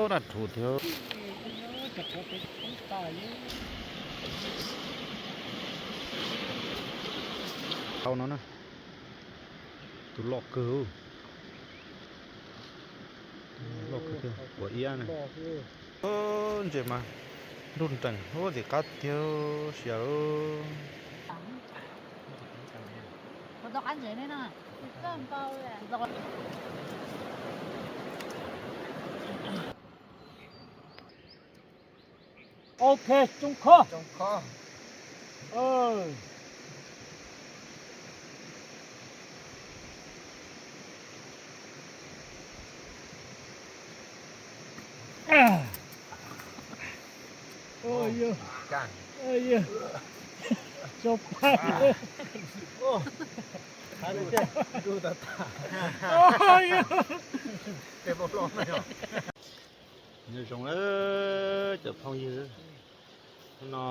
Daj rhuv thiab. Hau no na, tus loj kawg, loj kawg thiab, quav iab na. Ntses mas nruj nreem, ntxim qab tiag sia. Ok, tsoo khob. Nyob zoo cov phooj ywg, hnub no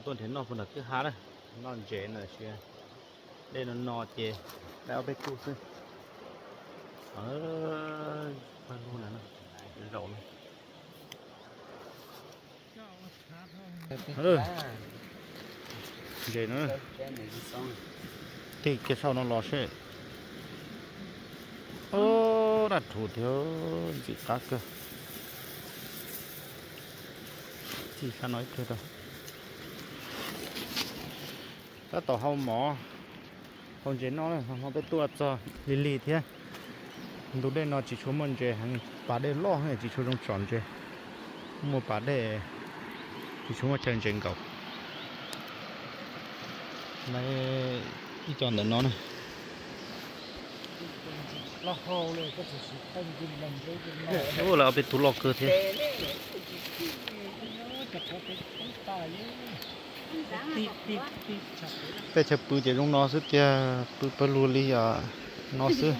tuaj nrhiav noj puag nram kwj ha na, noj ntses no sis dej no no ces dab ob peb kub xwb. Paj lug na, zaum na. Ntses no, tig kiag sau no los seb. Daj rhuv thiab, ntxim qab kawg. Txij sab no ib pliag tau. Tab tom hau mov, hau ntses noj na, no peb tuaj txog lig lig thiab. Ntu dej no tsis tshua muaj ntses heev, pas dej loj tsis tshua zoo tsom ntses. Muaj pas dej tsis tshua muaj chaw ntses nkaum. Ib co ntawm no na. Ua lawv ob peb tug loj kawg thiab. Tej chaw pw ces zoo no xwb tiag, pw pawg lug li no xwb.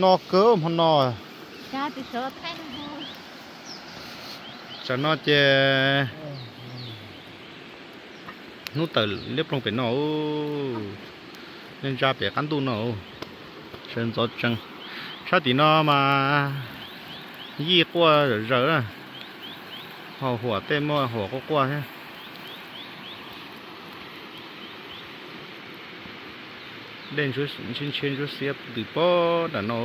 No kawg hmo no. Tsam no ces hnub tawm liab ploog pem no, ntsa pem qab ntuj no, sawv ntxov tsees. Sab tim no mas yij quaj zawm zaws na, ho huam tej muaj huam quaj quaj thiab. Dej ntshis ntshis ntsuab xiab ntws pob nram no.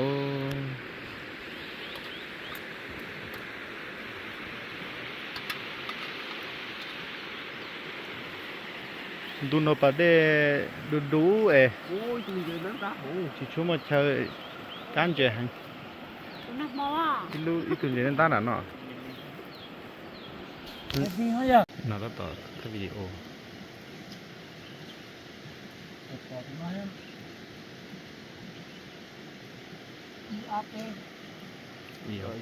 Ntu no pas dej du du es tsis tshua muaj chaw cab ntses heev. Ib tug ntses ntab nram no. No tab tom thaij video.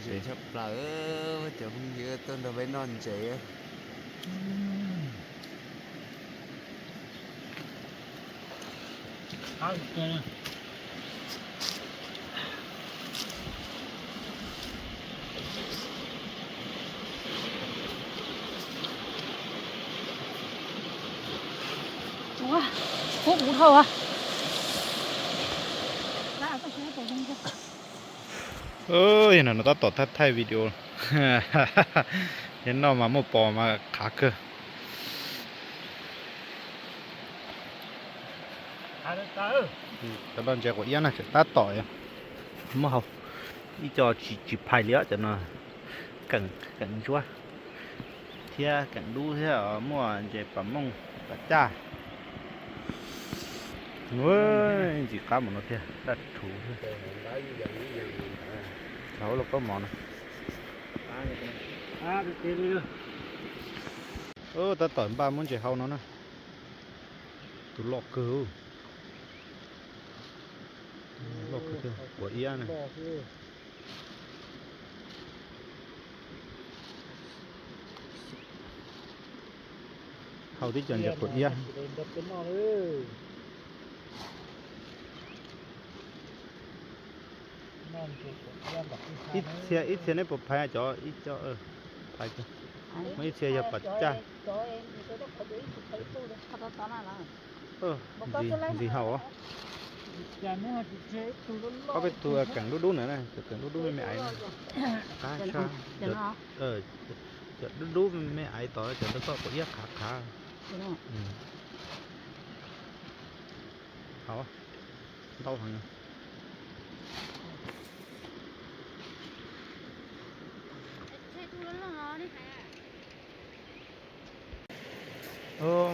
Zoo tshaj plaws, cov phooj ywg tuaj nrog peb noj ntses. Ua, kub kuv dhau. Yog no no tab tom thaij thaij video. Yog noj mas muaj pos mas qhav kawg. Cov no ntses quav iab na, tseem tab tom muab hau. Ib co tsis tsis phais li os, cov no keem keem ntsuab thiab keem dub thiab muaj ntses pas mooj pas caj. Ntxim qab mus no thiab, daj rhuv. Hauv lauj kaub mov no. Tab tom npaj muab ntses hau no na. Tus loj kawg, loj kawg thiab, quav iab na. Hau tib co ntses quav iab. Ib txhia ib txhia neb puas phais cov ib co, phais, muaj ib txhia yog pas caj. Ntxim haum os. Ob peb tug keem dub dub na, cov keem dub dub me me aiv na. Qab tshaj. Cov dub dub me me aiv tod, cov ntawd koj quav iab qhav qhav. Ntau heev.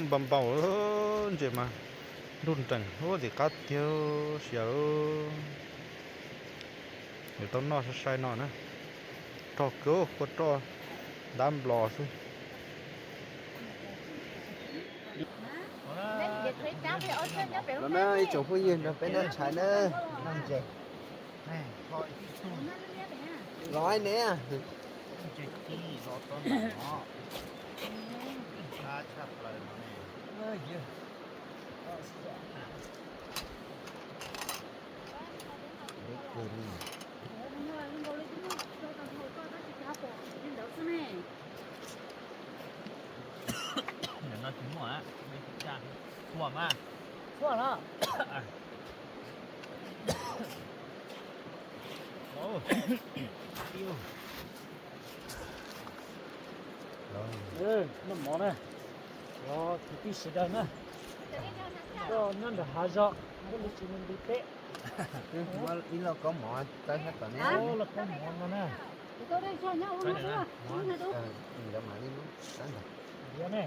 Npau npau, ntses mas nruj nreem, ub, ntxim qab tiag, siav. Yuav tau noj sai sai no na. Rog kawg, kua roj ntab nplos xwb. Los na ib tsoom phooj ywg, nrog peb noj tshais na, noj ntses. Los ne. Nim no tsis muaj, txhua mas, txhua los. Noj mov na, los kwv tij sawv daws na, koj nyob nram hav zog, koj li tsis nti teb. Ib lauj kaub mov txawb sab tom ne. Lauj kaub mov no na. Ntiav ne.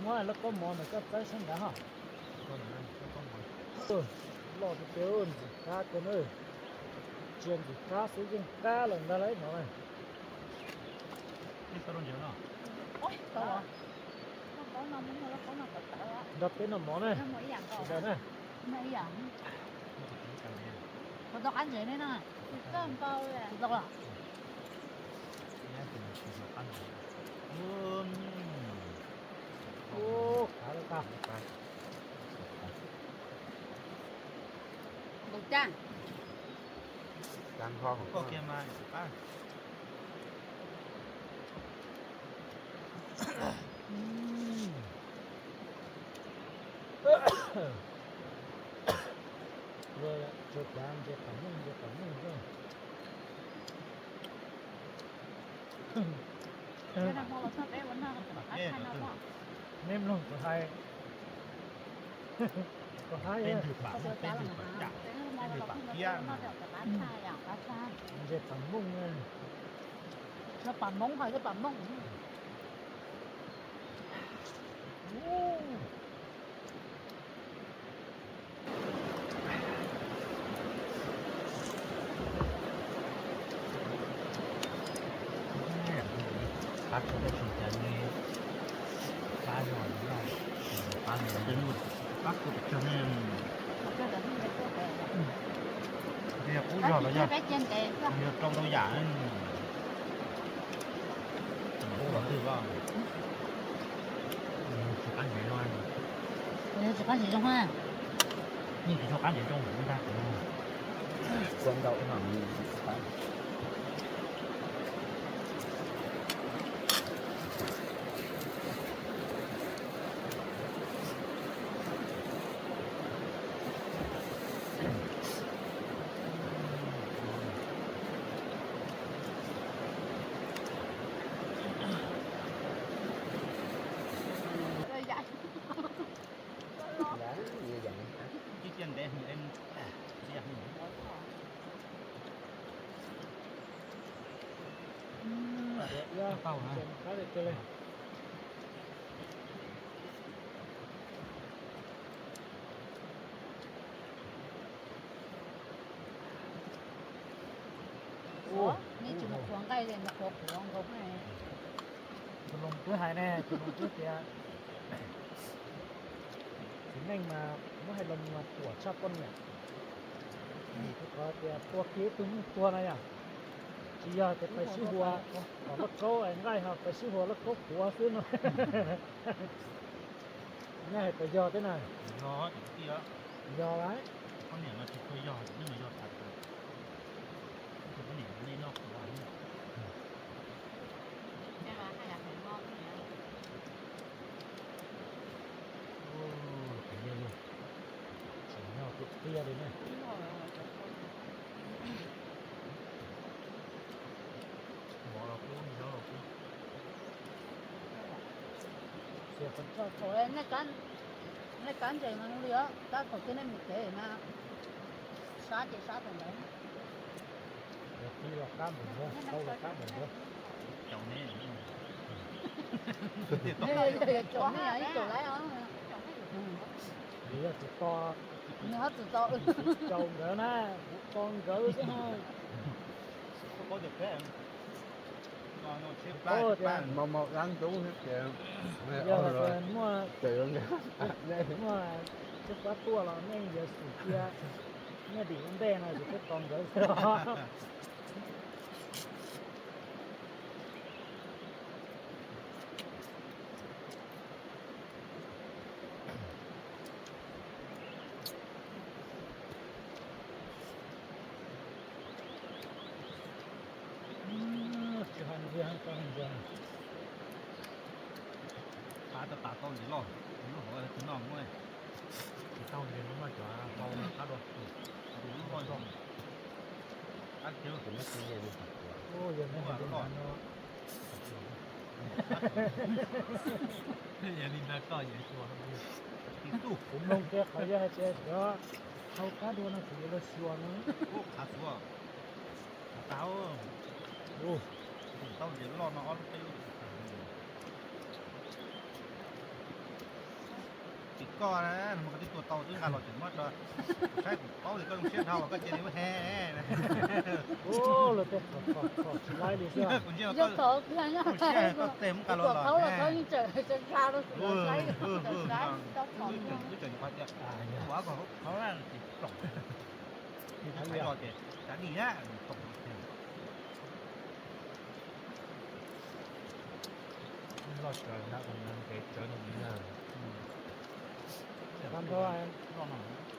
Muab lauj kaub mov ntawm koj txawb sab nrad ho. Loj tiag tiag, ntxim qab tiag na. Tsis yog ntxim qab xwb, yeej qab lawm ntag lauj, ib mov na. Nrog peb noj mov na, sawv daws na. Ub, qab lawm tag. Tsuas cav ntses pam mooj, ntses pam mooj xwb. Nej mloog kuv hais, kuv hais, ntses pam mooj, pam mooj hais pam mooj. Qab tshaj, tab sis cas nws qab zog no, qab nws qab kuj pes tsawg ne. Yog qub zog los yog yog rau ntau yam. Tsis qab ntses zoo, tsis qab ntses zoo, yeej tsis tshua qab ntses zoo ntag. Kua ntau ib hom tsis qab. Nej tsis mus qhuav nqaij li, mus qhuav qhuav nkaus. Tus hluas twb hais ne, tus hluas twb tias txiv neej mas muab hais los mas puam tshaj poj niam. Vim rau qhov tias tua kiag ib tug nyuj tuag na yom, tsis yog tias pais sib hua kom lauj kaub nqaij ho pais sib hua lauj kaub puav xwb no. Nej hais puas yog thiab na? Yog lawm. Poj niam no tsis tshua yog, nej mus yog tas, tus poj niam nej noj qhuav. Nej kav ntses mas li os, tab thaum twg nej mus tsev mas sab ces sab thaum ntawd. Los qab mus, tau los qab mus. Caum nej, caum nej, ib caum lawm os. Yog tus to, nws ho tsis to, caum nkawd na, kuv to nkawd xwb no. Mos mos dab ntub thiab ces muaj, muaj tsib pab tuaj los nej yuav xum cia, nej dim ua ntej no ces peb tos nkawd xwb os. Tsis hais ntxiag, tau hais ntxiag. Qab tau tas tau ntses loj, lub hauv tsis noj muab. Tsis tau ntses no mas cov hau no qab dua. Lub hauv zoo. Qab kiag lub tus no tsis ntses li. Yog li ntawd koj yuav xyuas. Kuv mloog kiag qhov yog hais tias cov hau qab dua no kuv yuav los xyuas no. Qab xyuas. Tau ntses loj no ob lub peb lub. Tsis koj na, nws mas koj twb tua tau twb nqa los tseem muab tso. Kuv saib kuv paub tias koj zoo siab dhau koj cia li muab he. Ua, lawv tej qhov tsis laib li xwb. Kuv ntsia koj, kuv siab koj tes muab nqa los los. Wb tseem qhov tias, ua koj qhov tsis ploom. Ib thaiv los ces cav dim na, ploom tiag. Loj tsawv na, nkev tsawv no.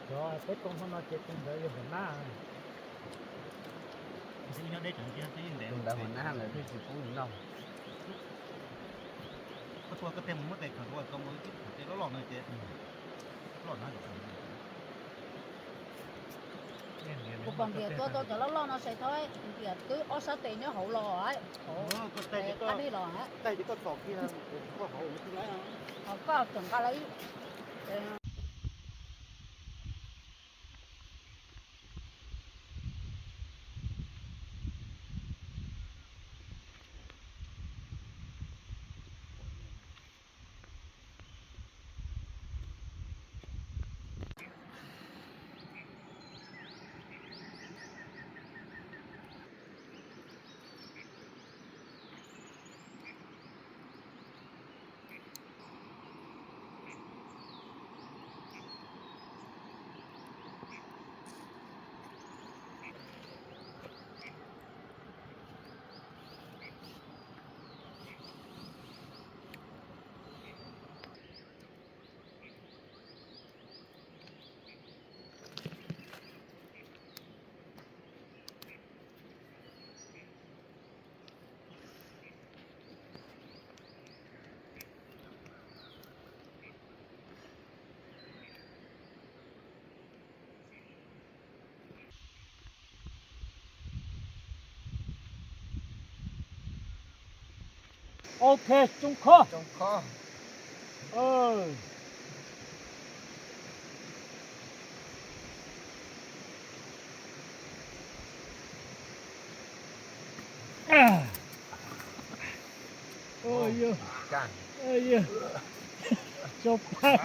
Cov peb too hmo no ces tus ntawd yog npaum nab. Tus ntawd npaum nab lawm thiaj tsis pub nws noj. Koj tua koj tej mus muab tes khaws dua tau nkaus ib tug tes loj loj no ces loj na. Kuv pom ntias tua tau cov loj loj no sai thawj ntias twb ob sab tes nyob hauv los, hauv qab dej los. Ho koj tseem nqa lawv ib. Ok, tsoo khob. Tsoo pag.